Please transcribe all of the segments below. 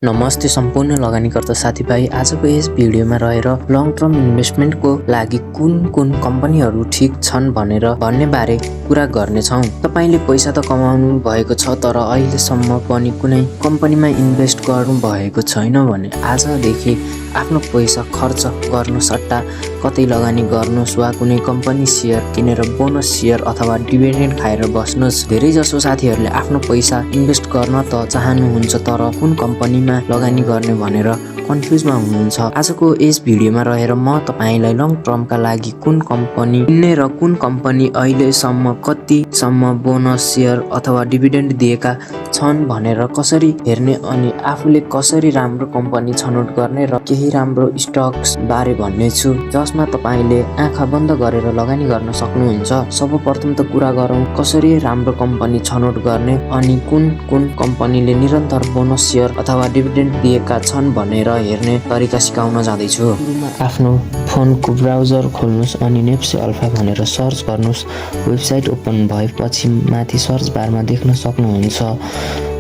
नमस्ते सम्पूर्ण लगानीकर्ता साथीभाइ। आजको यस भिडियोमा रहेर लङ टर्म इन्भेस्टमेन्टको लागि कुन कम्पनीहरू ठिक छन् भन्ने बारे कुरा गर्नेछौँ। तपाईले पैसा त कमाउनु भएको छ, तर अहिलेसम्म पनि कुनै कम्पनीमा इन्भेस्ट गर्नु भएको छैन भने आजदेखि आफ्नो पैसा खर्च गर्नु सट्टा कतै लगानी गर्नुहोस् वा कुनै कम्पनी सेयर किनेर बोनस सेयर अथवा डिभिडेन्ड खाएर बस्नुहोस्। धेरैजसो साथीहरूले आफ्नो पैसा इन्भेस्ट गर्न त चाहनुहुन्छ, तर कुन कम्पनीमा लगानी गर्ने भनेर कन्फ्युजमा हुनुहुन्छ। आजको यस भिडियोमा रहेर म तपाईलाई लङ टर्मका लागि कुन कम्पनी किन्ने र कुन कम्पनी अहिलेसम्म कतिसम्म बोनस सेयर अथवा डिभिडेन्ड दिएका छन् भनेर कसरी हेर्ने अनि आफूले कसरी राम्रो कम्पनी छनौट गर्ने र केही राम्रो स्टक्स बारे भन्ने छु, जसमा तपाईले आँखा बन्द गरेर लगानी गर्न सक्नुहुन्छ। सर्वप्रथम त कुरा गरौँ कसरी राम्रो कम्पनी छनौट गर्ने अनि कुन कम्पनीले निरन्तर बोनस सेयर अथवा डिभिडेन्ड दिएका छन् भनेर हेर्ने तरिका सिकाउन जाँदैछु। सुरुमा आफ्नो फोनको ब्राउजर खोल्नुहोस् अनि नेप्से अल्फा भनेर सर्च गर्नुहोस्। वेबसाइट ओपन भएपछि माथि सर्च बारमा देख्न सक्नुहुन्छ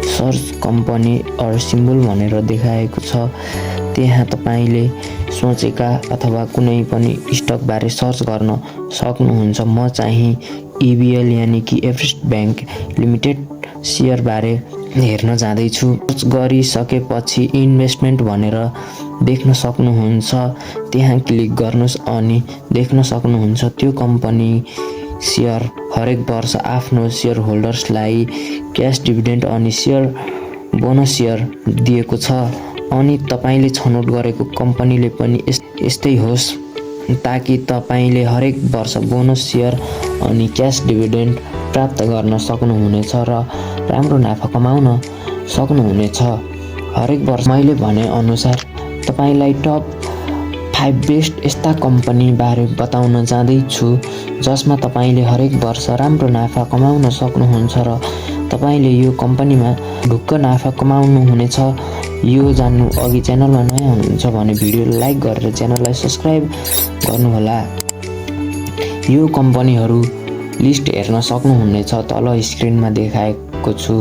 सर्च कम्पनी अर सिम्बल भनेर देखाएको छ। त्यहाँ तपाईले सोचेका अथवा कुनै पनि स्टक बारे सर्च गर्न सक्नुहुन्छ। म चाहिँ EBL यानि कि एभरेस्ट बैंक लिमिटेड सेयर बारे हेर्न जाँदैछु। सर्च गरिसकेपछि इन्भेस्टमेन्ट भनेर देख्न सक्नुहुन्छ, त्यहाँ क्लिक गर्नुहोस् अनि देख्न सक्नुहुन्छ त्यो कम्पनी सेयर हरेक वर्ष आफ्नो सेयर होल्डर्सलाई क्यास डिभिडेन्ड अनि सेयर बोनस सेयर दिएको छ। अनि तपाईले छनौट गरेको कम्पनीले पनि यस्तै होस्, ताकि तपाईले हरेक वर्ष बोनस सेयर अनि क्यास डिभिडेन्ड प्राप्त गर्न सक्नुहुनेछ र राम्रो नाफा कमाउन सक्नुहुनेछ हरेक वर्ष। मैले भने अनुसार तपाईलाई टप 5 बेस्ट यस्ता कम्पनी बारे बताउन जाँदैछु, जसमा तपाईले हरेक वर्ष राम्रो नाफा कमाउन सक्नुहुन्छ र तपाईले यो कम्पनीमा ढुक्क नाफा कमाउनु हुनेछ। यो जान्नु अघि च्यानलमा नयाँ हुनुहुन्छ भने भिडियोलाई लाइक गरेर च्यानललाई सब्स्क्राइब गर्नुहोला। यो कम्पनीहरू लिस्ट हेर्न सक्नुहुनेछ, तल स्क्रिनमा देखाएको छु।